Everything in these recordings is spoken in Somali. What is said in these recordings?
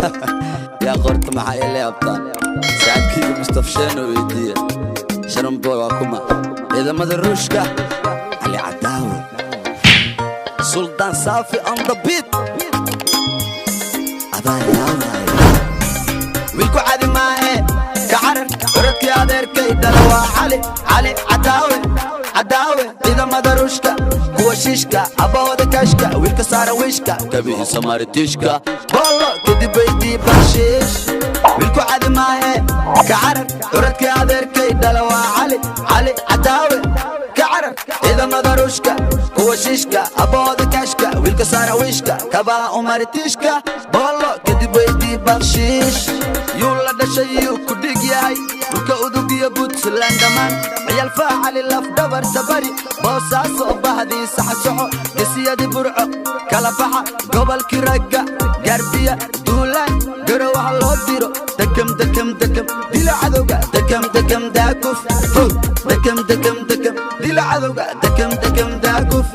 Yaa qorta, maxaa ila yaabtaan? Saaxiibkeyga Mustafsheeno weydiiya. Sharanboy waa kuma? Ciidamada Ruushka, Cali Cadaawe, Suldaan Saafi on the beat. Adaa yaabaya, wiilku cadi maahe, ka carar. Curadkii adeerkay dhala waa Cali, Cali Cadaawe, Cadaawe. Ciidamada Ruushka, kuwa shiishka, abbahooda kashka, wiilka saara wiishka, kabihiisa maritiishka, boolo kadib weydii bakshiish. Wiilku cadi maahe, ka carar. Curadkii adeerkay dhala waa Cali, Cali Cadaawe, ka carar. Ciidamada Ruushka, kuwa shiishka, abbahooda kashka, wiilka saara wiishka, kabaha umaritiishka, boolo kadib weydii bakshiish. Yuu la dhashay? Yuu ku dhig yahay? Dhulka Udug iyo Puntland dhammaan ciyaal Faacali, lafdhabarta bari, Boosaaso bahdiisa xasoxo, gesiyadii Burco kala baxa, gobolkii ragga Gaardiya, duulaan Garowaha loo diro. Dekam, dekam, dekam, dila cadowga, dekam, dekam, daakuf, dekam, dekam, dekam, dila cadowga, dekam, dekam, daakuf.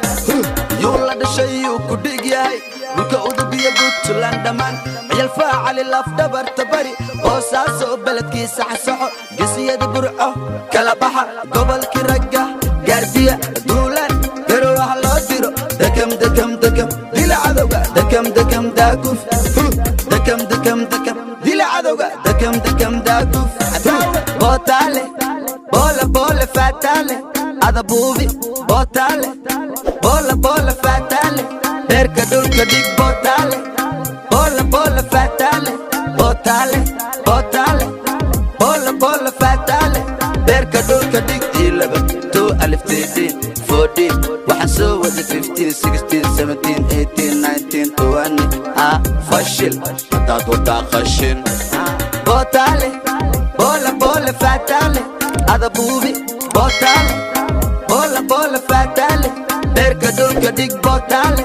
Yuu la dhashay? Yuu ku dhig yahay? Dhulka Udug iyo Puntland dhammaan ciyaal Faacali, lafdhabarta bari, Boosaaso beledkiisa xasoxo, gesiyada Burco kala baxa, gobolkii ragga Gaardiya, duulaan Garowaha loo diro. Dekam, dekam, dekam, dila cadowga, dekam, dekam, daakuf, dekam, dekam, dekam, dila cadowga, dekam, dekam, daakuf. Bootaale, boola, boola, faataale, adabuubi, bootaale, boola, boola, faataale, beerka dhulka dhig. Bootaale, boola, boola, faataale, bootaale, bootaale, boola, boola, faataale, beerka dhulka dhig. 11, 12, 13, 14, waxaan soo wada 15, 16, 17, 18, 19, 20. Ah, fashil haddaad wadaa qashin. Bootaale, boola, boola, faataale, adabuubi, bootaale, boola, boola, faataale, beerka dhulka dhig. Bootaale,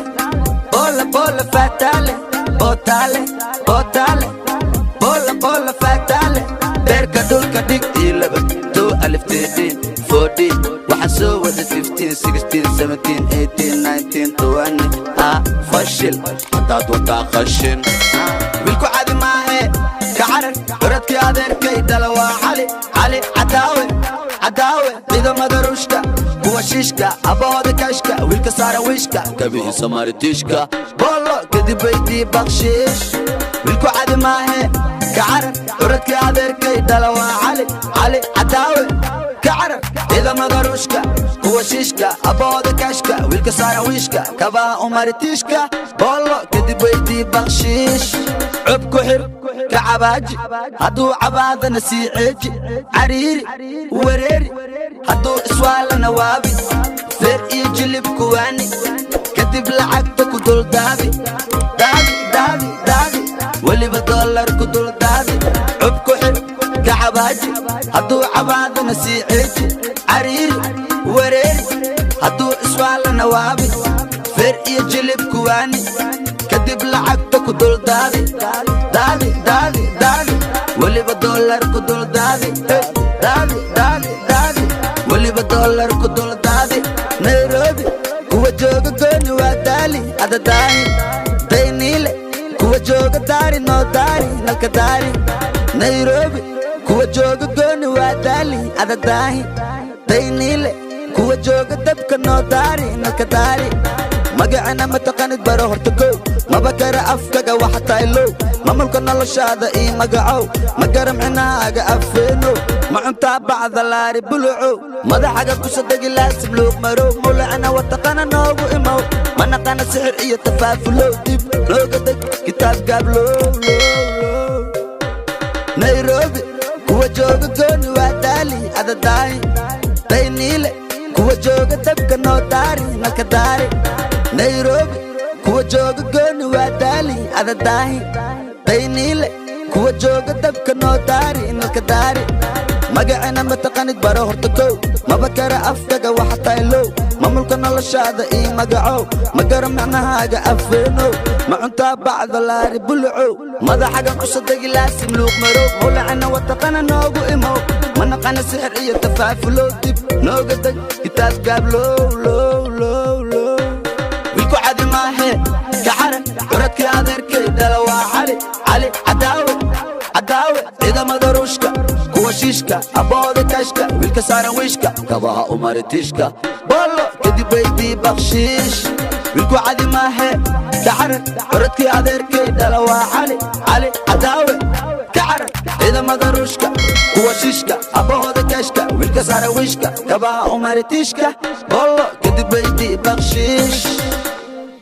boola, boola, faataale, bootaale, bootaale, boola, boola, faataale, beerka dhulka dhig. 11, 12, 13, 14, waxaan soo wada 15, 16, 17, 18, 19, 20. Ah, fashil haddaad wadaa qashin. Wiilku cadi maahe, ka carar. Curadkii adeerkay dhala waa Cali, Cali Cadaawe, Cadaawe. Ciidamada Ruushka, kuwa shiishka, abbahooda kashka, wiilka saara wiishka, kabihiisa maritiishka, boolo kadib weydii bakshiish. Wiilku cadi maahe, ka carar. Curadkii adeerkay dhala waa Cali, Cali Cadaawe, ka carar. Ciidamada Ruushka, kuwa shiishka, abbahooda kashka, wiilka saara wiishka, kabaha umaritiishka, boolo kadib weydii bakshiish. Cub ku xir, ka cabaaji, hadduu cabaadana sii ceeji, cariiri wareeri, hadduu iswaalana waabi, feer iyo jilib kuwaani, kadib lacagta ku duldaadi, daadi, daadi, daadi, weliba dollar ku duldaadi. Cub ku xir, ka cabaaji, hadduu cabaadana sii ceeji, cariiri wareeri, hadduu iswaalana waabi, feer iyo jilib kuwaani, kadib lacagta ku duldaadi, daadi, daadi, daadi, weliba dollar ku duldaadi, daadi, daadi, daadi, weliba dollar ku duldaadi. Nairobi kuwa jooga gooni waa daali, adadaahi Dayniile kuwa jooga, daari noo daari nalka daari. Nairobi kuwa jooga gooni waa daali, adadaahi Dayniile kuwa jooga, dabka noo daari nalka daari. Magacana mataqanid, baro horta kow, maba kara afkaga waxa tahay low. Mamulka noloshaada ii magacow, ma garamcinaaga afeeno, ma cuntaa bacda laari bulucow, madaxaga kusadegi laasim luuq marow, mulacna wataqana noogu imow, manaqana sixir iyo tafaafulow, dib nooga deg kitaab gaablow low. Nairobi kuwa jooga gooni waa daali, adadaahi Dayniile kuwa jooga, dabka noo daari nalka daari. Nairobi kuwa jooga gooni waa daali, adadaahi Dayniile kuwa jooga, dabka noo daari nalka daari. Magacina mataqanid, baro horta kow, maba kara afkaga waxa tahay low. Mamulka noloshaada ii magacow, ma garo micnahaaga afeenow, ma cuntaa bacda laari bulucow, madaxaga kusadegi laasim luuq marow, mulacina wataqana noogu imow, manaqana sixir iyo tafaafulow, dib nooga deg kitaab gaablow low low low. Wiilku cadi maahe, ka carar. Curadkii adeerkay dhala waa Cali, Cali. Ciidamada Ruushka, kuwa shiishka, abbooda kashka, wiilka saaran wiishka, kabaha umaritiishka, bollo kadib weydii bakshiish. Wiilku cadi maahe, ka carar. Orodkii adeerkay dhala waa Cali, Cali Cadaawe. Ka carar ciidamada Ruushka, kuwa shiishka, abbahooda kashka, wiilka saaran wiishka, kabaha umaritiishka, bollo kadib weydii bakshiish.